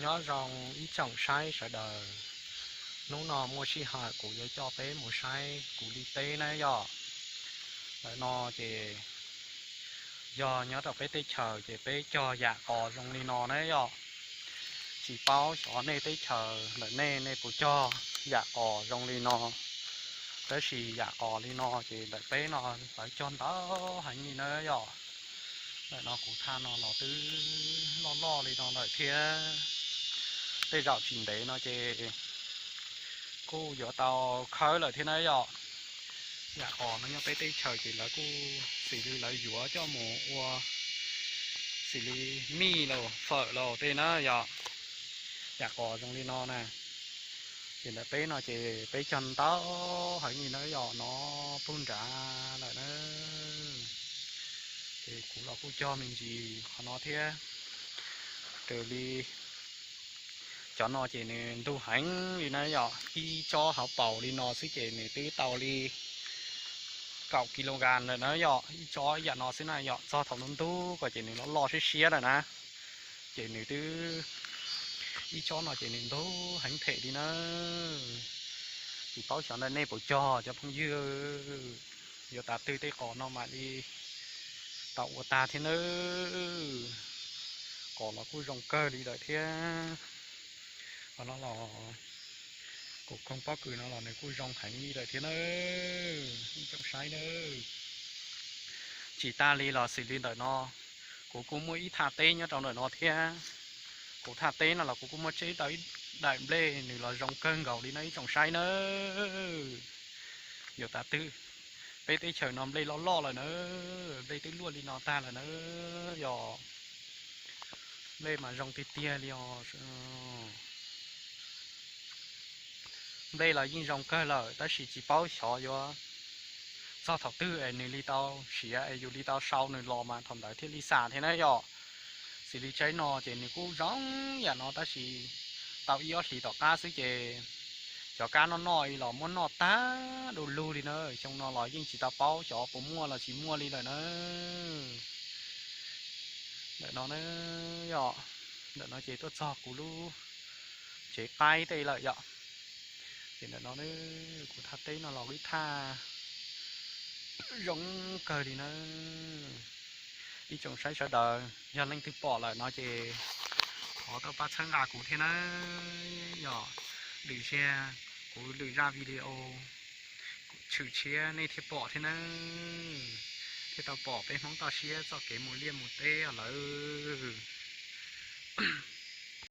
Nyob zoo ib tsoom saib sawv daws, hnub no muaj sij hawm kuv yuav coj peb mus saib kuv li teb na yom. Ntawm no ces yog nyob rau peb teb chaws ces peb cog yam qos zoo li no na yom. Tsis paub xyov nej teb chaws ntawm nej, nej puas cog yam qos zoo li no, tab sis yam qos li no ces ntawm peb no lawv cog ntau heev li na yom. Ntawm no kuv thaj no los twb loj loj li no lawm thiab. Tej zaum tsis ntev no ces kuj yuav tau khawb lawm thiab na yom. Yam qos no nyob peb teb chaws ces lawv kuj xws li lawv yuav coj mus ua xws li mij los fawm los tej na yom. Yam qos zoo li no na, ces ntawm peb no ces peb cog ntau heev li na yom, no pug nrad lawm na. Ces kuv los kuj cog me ntsis qhov no thiab. Raws li cov no ces nws ntug heev li na yom, ib tsob hauv paus li no xwb ces nws twb tau li kaum kilogram lawm na yom, ib tsob yam no xwb na yom, txog thaum ntub ntub ko ces nws loj loj siab siab lawm na. Ces nws twb, ib tsob no ces nws ntug heev them li na. Tsis paub xyov ntawm nej puas cog cov phooj ywg, yuav tav twg tej qos no mam li tau ua tag thiab nawb. Qos los kuj zoo kawg li lawm thiab. Qhov no los, kuv koog pob kws no los nws kuj zoo heev li lawm thiab nawb ib tsoom saib nawb. Tsis tas li los xws li ntawm no, kuv kuj muaj ib thaj teb nyob rau ntawm no thiab. Kuv thaj teb no los kuv kuj muaj tseb tau ib daim nplej nws los zoo kawg nkaus li no ib tsoom saib nawb. Yuav tav twg, peb teb chaws no nplej loj loj lawm na, nplej twb luaj li no tag lawm na yom. Nplej mas zoo tiag tiag li os. Nplej los yeej zoo kawg lawm tab sis tsis paub xyov yuav txog thaum twg es nws li tau siav es yus li tau sau nws los mas thaum ntawd thiaj li xam thiab na yom. Xws li tsaib no ces nws kuj zoo yam no tab sis tau ib ob hlis tom qab xwb ces cov kab noj noj los muab noj tag du lug li na. Xyoo no los yeej tsis tau paub xyov puas muaj los tsis muaj li lawm na. Ntawm no na yom, ntawm no ces tuaj txog kuv lub tsev qaib tej lawm yom. Ces ntawm no kuv thaj teb no los ib thaj zoo kawg li na. Ib tsoom saib sawv daws yog leej twg pom lawm no ces thov tau pab txhawb nqa kuv thiab na yom. Lwm zaug kuv lwm zaj video tshwm tshiab nej thiaj pom thiab na, thiaj tau pom peb Hmoob toj siab txoj kev mus liaj mus teb os lawm.